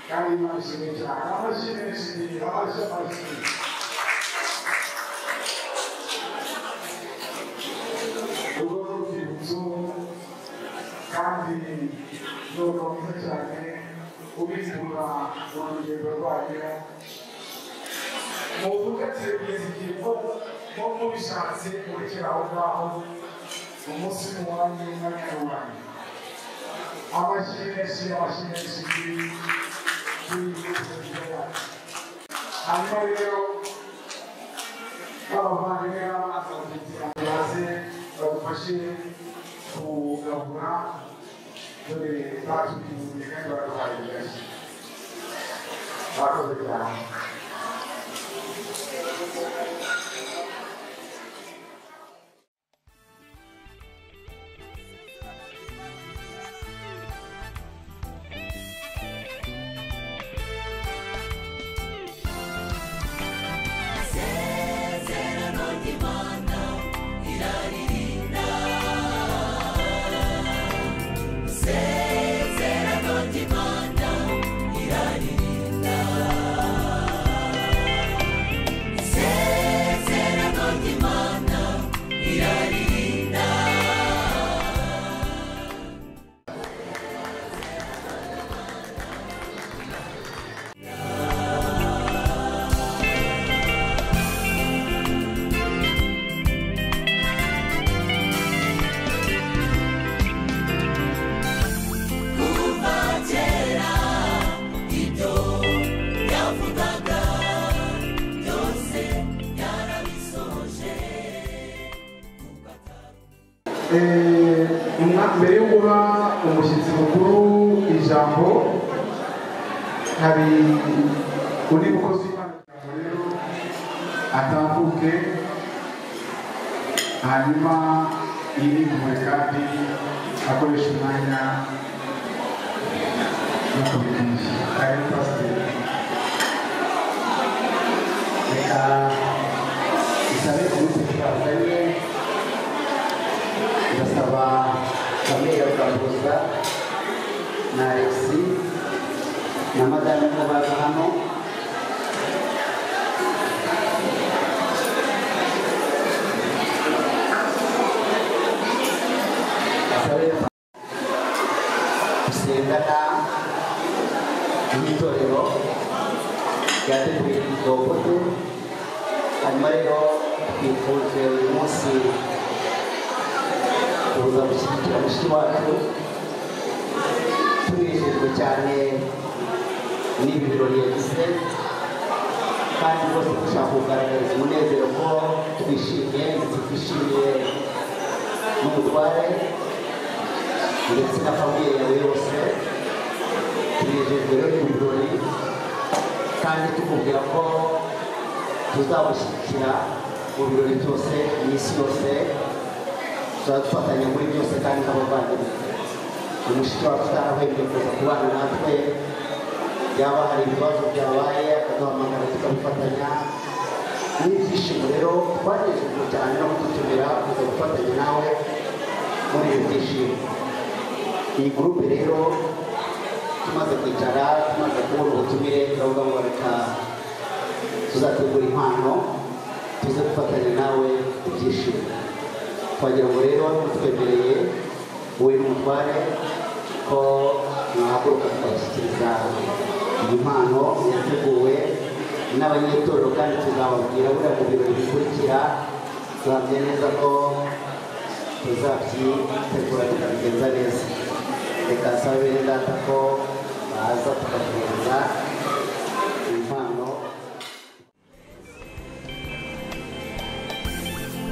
kandi Imana ishimwe cyane. Amashyi menshi, amashyi, amashyi. Urwo ni urwibutso kandi ni mwiza cyane ubizigura mu rugendo rwanyu. Mubukatire kugeza igihe ko mubishatse murekera aho ngaho, umunsi ni uwanyu, umwanya ni uwanyu. Amashyi menshi, amashyi menshi kuri iyi yacu. Hanyuma rero abavandimwe n'abaza bagenzi banjye baze badufashe kugabura, dore batubwiye kandi baraduhaye benshi. Bakoze cyane. Isezerano ry'Imana iraririnda, isezerano ry'Imana iraririnda, isezerano ry'Imana iraririnda. Kuva kera ibyo yavugaga byose yarabisohoje. Mbere yo guha umushyitsi mukuru ijambo, hari undi mukozi w'Imana rero atambuke, hanyuma yirindwe kandi akoresha umwanya nk'uko bikwiye. Karibu Pasiteri. Reka isabe groupe twazanye, ndasaba famille ya Rugambuza na Alexis na madame ko baza hano. Asabe dusengana n'itorero ryateguye Dogote. Hanyuma rero twifuje uyu munsi kuza gushyigikira mushiki wacu. Tunejejwe cyane n'ibi birori yagize, kandi rwose dushaka kugaragariza umunezero ko twishimye, ndetse twishimiye n'umutware ndetse na famiye yawe yose. Tunejejwe rero n'ibi birori, kandi tukubwira ko tuzagushyigikira mu birori byose, mu isi yose tuzadufatanya muri byose kandi nk'abavandimwe. Umushiki wacu utarahwemye kuza kubana natwe, yaba hari ibibazo byabaye akaduhamagara tukabifatanya, N'ibyishimo rero twanejejwe cyane no kudutumira kuza gufatanya nawe muri ibi byishimo. Iyi gurupe rero tumaze kwicara, tumaze kubona ubutumire, turavuga ngo reka tuzategura impano tuze gufatanya nawe ibyishimo. Twagira ngo rero mutwemereye wowe n'umutware ko mwahaguruka tukabashyikiriza iyi mpano yateguwe n'abanyetorero, kandi tuzababwira buriya mu birori bikurikira. Tuhamye neza ko tuzabyitegura tukabigenza neza. Reka nsabe bene data ko baza tukabahereza impano.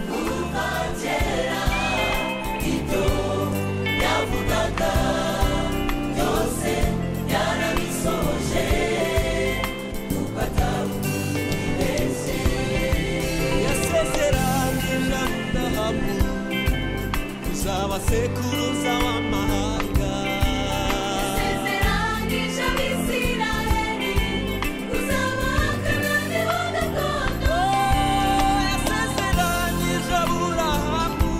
Kuva kera ibyo yavugaga byose yarabisohoje, kuko atarubeshye. Yasezeranyije Aburahamu kuzaba sekuruza w'amahanga. Yasezeranyije Abisirayeli kuzaba Kanani wa gakondo. Yasezeranyije Aburahamu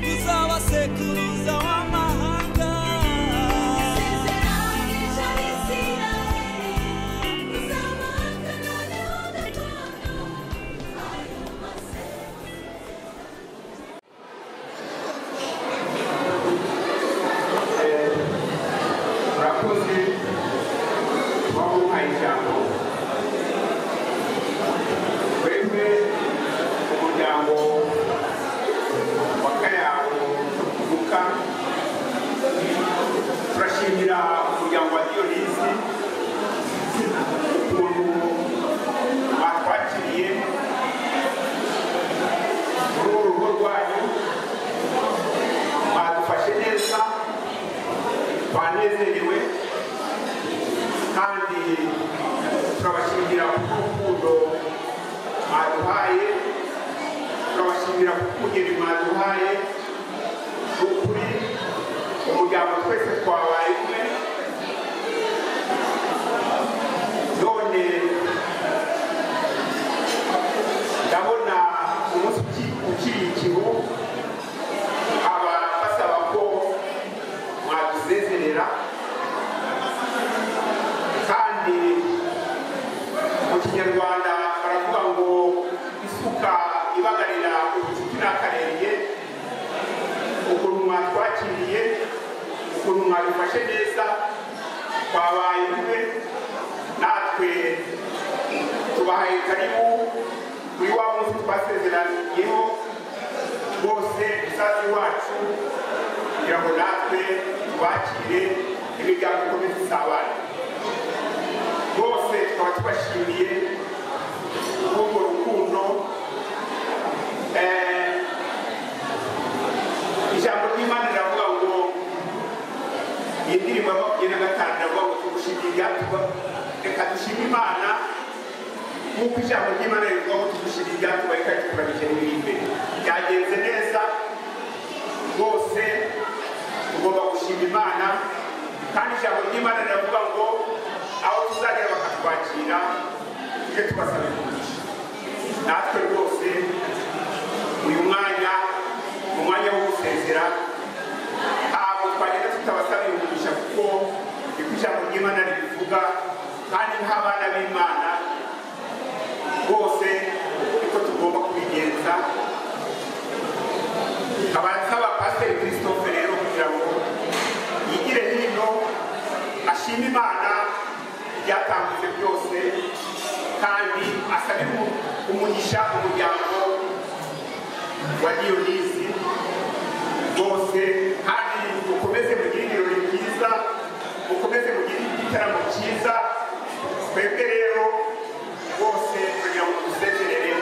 kuzaba sekuruza w'amahanga. Yasezeranyije Abisirayeli kuzaba Kanani wa gakondo. Ayo masezerano. Murakoze kuba mumpaye ijambo. Twebwe umuryango wa Kayabo Luka turashimira umuryango wa Diyonizi ukuntu batwakiriye muri uru rugo rwanyu, badufashe neza, twanezerewe, kandi turabashimira kubw'urukundo mwaduhaye, turabashimira kubw'ubugeni mwaduhaye. Ni ukuri umuryango twese twabaye umwe. None ndabona umunsi ukiri ikihu, aba basaba ko mwadusezerera, kandi mu Kinyarwanda baravuga ngo isuka ibagarira ubucuti n'akarenge. Ukuntu mwatwakiriye, ukuntu mwabifashe neza, twabaye umwe, natwe tubahaye karibu kuri wa munsi twasezeraniyeho bose musazi wacu, kugira ngo natwe tubakire, imiryango ikomeze isabane. Bose tukaba tubashimiye urwo rukundo. Ijambo ry'Imana riravuga ngo, iyi ndirimbo ya 25 iravuga ngo tugushimire ibyatuba. Reka dushime Imana nk'uko ijambo ry'Imana rivuga ngo tugushimire ibyatubaye kandi tukurabije n'ibiri imbere. Byagenze neza rwose, tugomba gushima Imana, kandi ijambo ry'Imana riravuga ngo aho tuzagera bakatwakira tujye tubasaba umugisha. Natwe rwose uyu mwanya mu mwanya wo gusezera ntabwo twagenda tutabasabira umugisha, kuko niko ijambo ry'Imana ribivuga, kandi nk'abana b'Imana bose niko tugomba kubigenza. Nkaba nsaba Pasiteri Christophe rero kugira ngo yigire hino ashime Imana ibyatambutse byose, kandi asabe umugisha umuryango wa Diyonizi bose, kandi mukomeze mugire ibirori byiza, mukomeze mugire igitaramo cyiza. Twebwe rero bose kugira ngo dusezerere,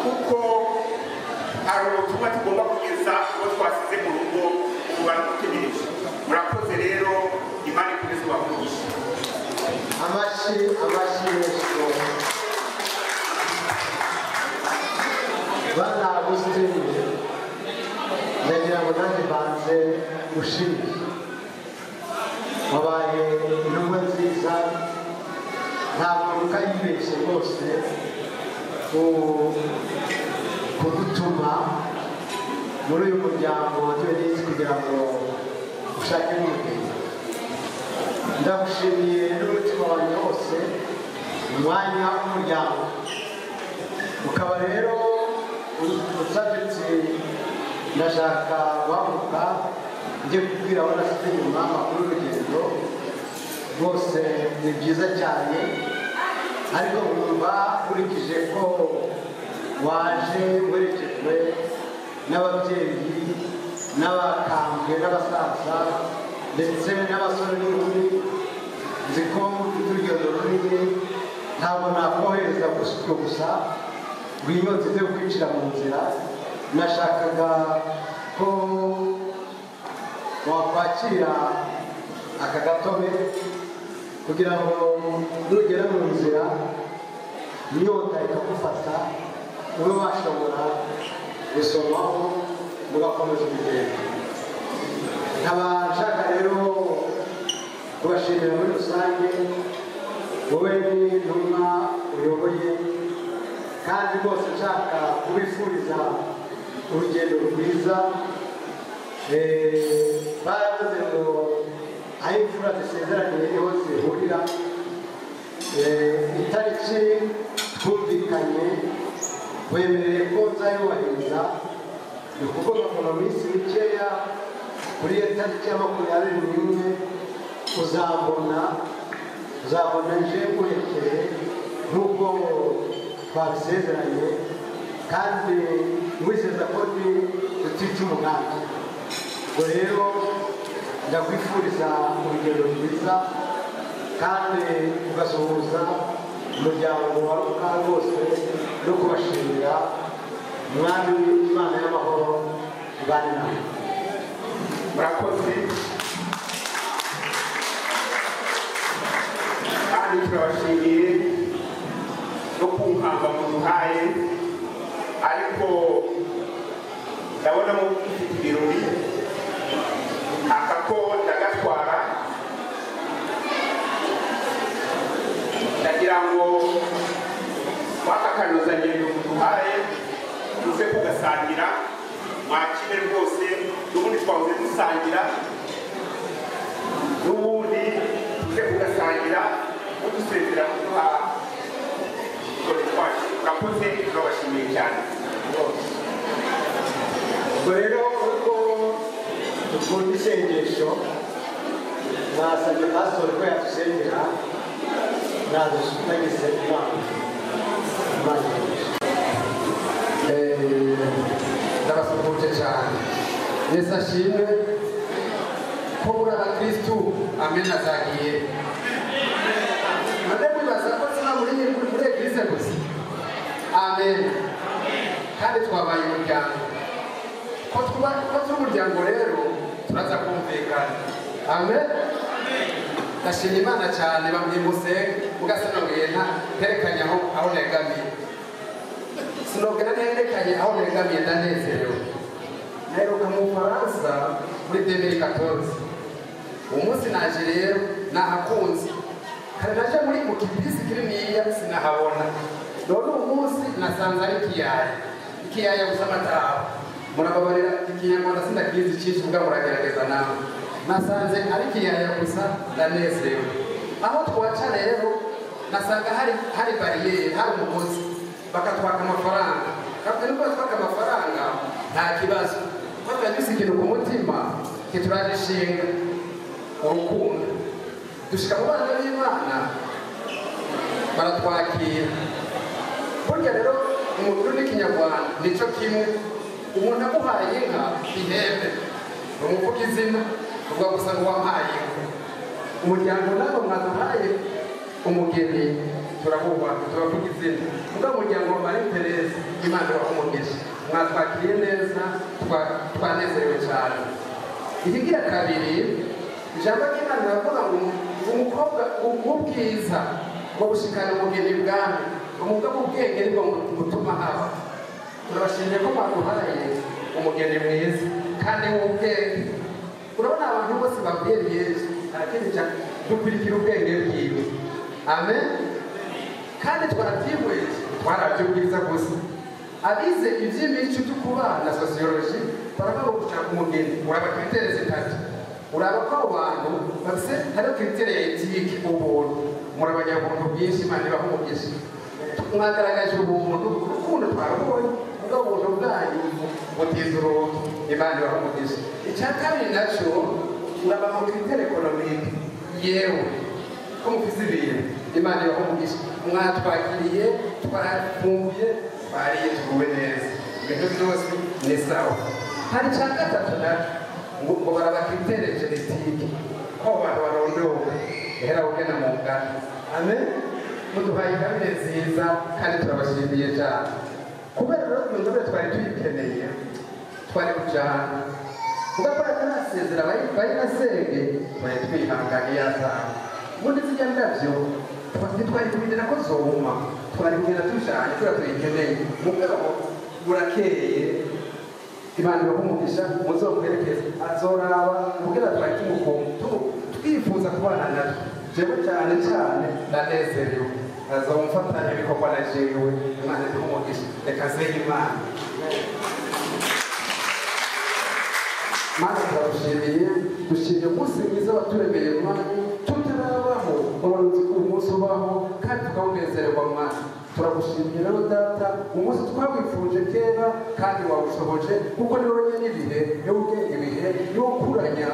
kuko hari ubutumwa tugomba kugeza uwo twasize mu rugo ubu baradutegereje. Murakoze rero, Imana ikomeze ibahe. Amashyi, amashyi menshi. Bana Agusitini, ndagira ngo nanjye mbanze gushimire, wabaye intumwa nziza, ntabwo ukayibeshye rwose. kugutuma muri uyu muryango wa Tuwenisi kugira ngo ushake n'umugeni. Ndagushimiye n'umutima wanjye wose umwanya w'umuryango, ukaba rero usabye ndashaka guhaguruka njye kubwira abo nasize inyuma amakuru y'urugendo. Rwose ni byiza cyane, ariko nkumva nkurikije ko waje werekejwe n'ababyeyi n'abakambwe n'abasaza ndetse n'abasore n'inkumi, nzi ko ufite urugendo runini, ntabwo nakohereza gusa ngo inyota ize kwicira mu nzira. Nashakaga ko wakwakira aka gatobe kugira ngo nugera mu nzira inyota ikagufata ube washobora gusomaho mugakomeza urugendo. Nkaba nshaka rero kubashimira muri rusange, wowe n'intumwa uyoboye, kandi rwose nshaka kubifuriza urugendo rwiza. Baravuze ngo aho imfura zisezeraniye niho zihurira. Itariki twumvikanye wemereye ko nzayubahiriza, ni ukuvuga ngo mu minsi mikeya kuri iyo tariki ya 21 uzambona nje nguherekeye nk'uko twabisezeranye, kandi wizeza ko tutica umugambi. Ubwo rero ndakwifuriza urugendo rwiza kandi ugasuhuza umuryango wa Luka rwose no kubashimira. Umwami Imana y'amahoro ibane nawe. Murakoze kandi turabashimiye no ku nkamba muduhaye, ariko ndabona mufite ibirori, aka ko ndagatwara, ndagira ngo waka kanozangendo muduhaye tuze kugasangira, mwakire rwose. N'ubundi twahoze dusangira, n'ubundi tuze kugasangira mudusezera muduha dore twacu. Murakoze, turabashimiye cyane. Ubwo rero uko dukunda isengesho, mwasabye pasitori ko yadusengera, nadushitagize Imana. Imana ndabasuhuje cyane. Yesu ashimwe ko muri abakristu. Amen. Azagiye none mwibaza ko sina muri eglise gusa. Amen. Kandi twabaye umuryango, ko turi umuryango rero turaza kumvikana. Amen. Ndashima Imana cyane. Bambwiye musenge mugasanabwiye nta nterekanye aho negamiye, sinogera nterekanye aho negamiye, ndanezerewe. Naheruka mu Bufaransa muri 2014. Umunsi naje rero nahakunze, kare naje muri mu kibisi kininiya sinahabona, none uyu munsi nasanze ari ikiyaya, ikiyaya gusa amataba. Murababarira ikinyarwanda sindakizi cyinshi, ubwa muragerageza nawe. Nasanze ari ikiyaya gusa, ndanezerewe. Aho twaca rero nasanga hari bariyeri, hari umugozi, bakatwaka amafaranga. Kabwe nubwo batwaka amafaranga nta kibazo, kuko twagise ikintu ku mutima kituragishinga urukundo. Dushika mu bana b'Imana baratwakira. Burya rero umukuru n'ikinyarwanda nico kimwe, umuntu aguhaye inka ihembe umuvuga izina, uvuga gusa ngo wampaye inka. Umuryango nabo mwaduhaye umugeni turabubaha, turavuga izina. Ubwo umuryango wa Marie Therese, Imana ibahe umugisha, mwatwakiriye neza, twanezerewe cyane. Ikigira kabiri, ijambo ry'Imana riravuga ngo umukobwa w'ubwiza ngo bushikane umugeni ibwami, umukobwa w'ubwenge nibwo butuma haba. Turabashimiye ko mwaduhaye umugeni mwiza kandi w'ubwenge. Urabona abantu bose babwiye Yesu, arakindi cyane dukurikira ubwenge bwiwe. Amen. Kandi twarabyihweje Twarabye ubwiza gusa. Abize iby'imico byo kubana sociology baravuga gushaka umugeni uraba critères zitatu. Uraba ko abo bantu bafise hariho critère ya éthique, ubuntu. Muri abanyabuntu bwinshi, Imana ibaha umugisha. Mwagaragaje ubuntu, urukundo twarubonye, ubwo ubuntu bwanyu butiza uruntu, Imana ibaha umugisha. Icya kabiri nacyo uraba mu critère économique, yewe ko mufise ibintu, Imana ibaha umugisha. Mwatwakiriye, twafunguye, twariye, tuguwe neza, ibintu byose ni sawa. Hari icya gatatu nacyo ngo baraba critère génétique, ko abo bantu barondowe ehera ugena mu ngano. Amen. Muduhaye ingabire nziza kandi turabashimiye cyane. Kubera rero iyo ngabire twari tuyikeneye, twari kujana ugakora atarasezera bayinasenge, twari twihanganiye yatanga ubundi zijya ndabyo ntitwari kubindira ko zoma, twari kugenda tujanye kubera tuyikeneye. Mugabo burakeye, Imana ibahe umugisha, muzomwerekeze azoraba ubwira twari twifuza kubana natwe. Jewe cyane cyane ndanezerewe, azomfatanya ibikorwa na jewe. Imana iduhe umugisha. Reka nsenye Imana. Mana, turagushimiye, dushimye umunsi mwiza waturemeye Mana, tutarabaho wari uzi ko uyu munsi ubaho kandi tukawunezererwa Mana. Turagushimiye rero Data, umunsi twawifuje kera kandi wawushoboje, kuko ni wowe nyene ibihe, niwe ugenga ibihe, niwe ukuranya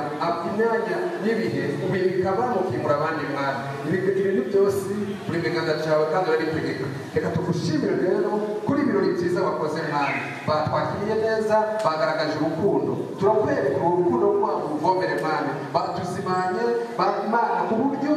imyanya n'ibihe, ubibika abami ukimura abandi Mwami. Ibintu byose buri mu kiganza cyawe kandi urabitegeka. Reka tugushimire rero kuri ibirori byiza wakoze Mwami. Batwakiriye neza, bagaragaje urukundo, turakwereka urwo rukundo rwabo uvomere Mwami. Batuzimanye Imana ku buryo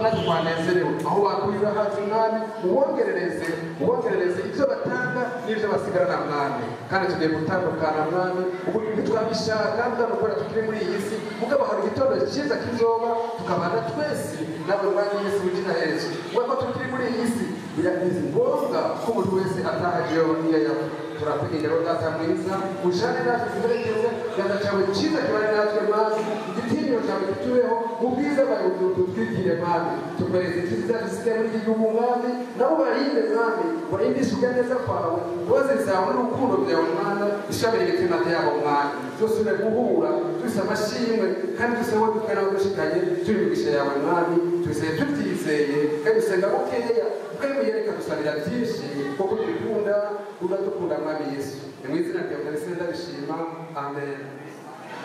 natwe twanezerewe. Aho bakuye urahazi Mwami, ubongerereze ibyo batanga n'ibyo basigarana Mwami. Kandi tugiye gutandukana Mwami, ubu ntitwabishaka mbwa kubera tukiri muri iyi si, mugabo hari igitondo cyiza kizoba tukabana twese nawe Mwami Yesu w'izina Yesu. Ubwo tukiri muri iyi si biragize ngombwa ko umuntu wese ataha iyo yapfa. Turakwinginga rero Data mwiza, ujane natwe tuherekeze, ikiganza cyawe cyiza kibane natwe Mwami, igitinyiro cyawe kitubeho, mu bwiza bwawe dutwikire Mwami. Tukweretse inshuti zacu zisigaye muri iki gihugu Mwami, nabo barinde Mwami, barindishe neza kwawe, imbabazi zawe n'urukundo byawe Mwana, ishamire imitima yabo Mwami. Dusubire guhura dufise amashimwe kandi duse wowe dukora nawe dushikanye, turi imigisha yawe Mwami, twizeye tubyizeye kandi dusenga bukeya, twemeye reka dusabira byinshi kuko tubikunda, uradukunda Mwami Yesu. Ni mu izina ryawe ndabisaba ndabishima. Amen.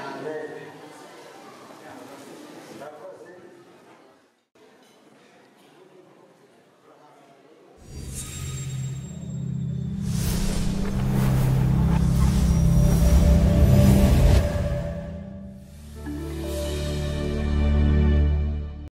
Amen.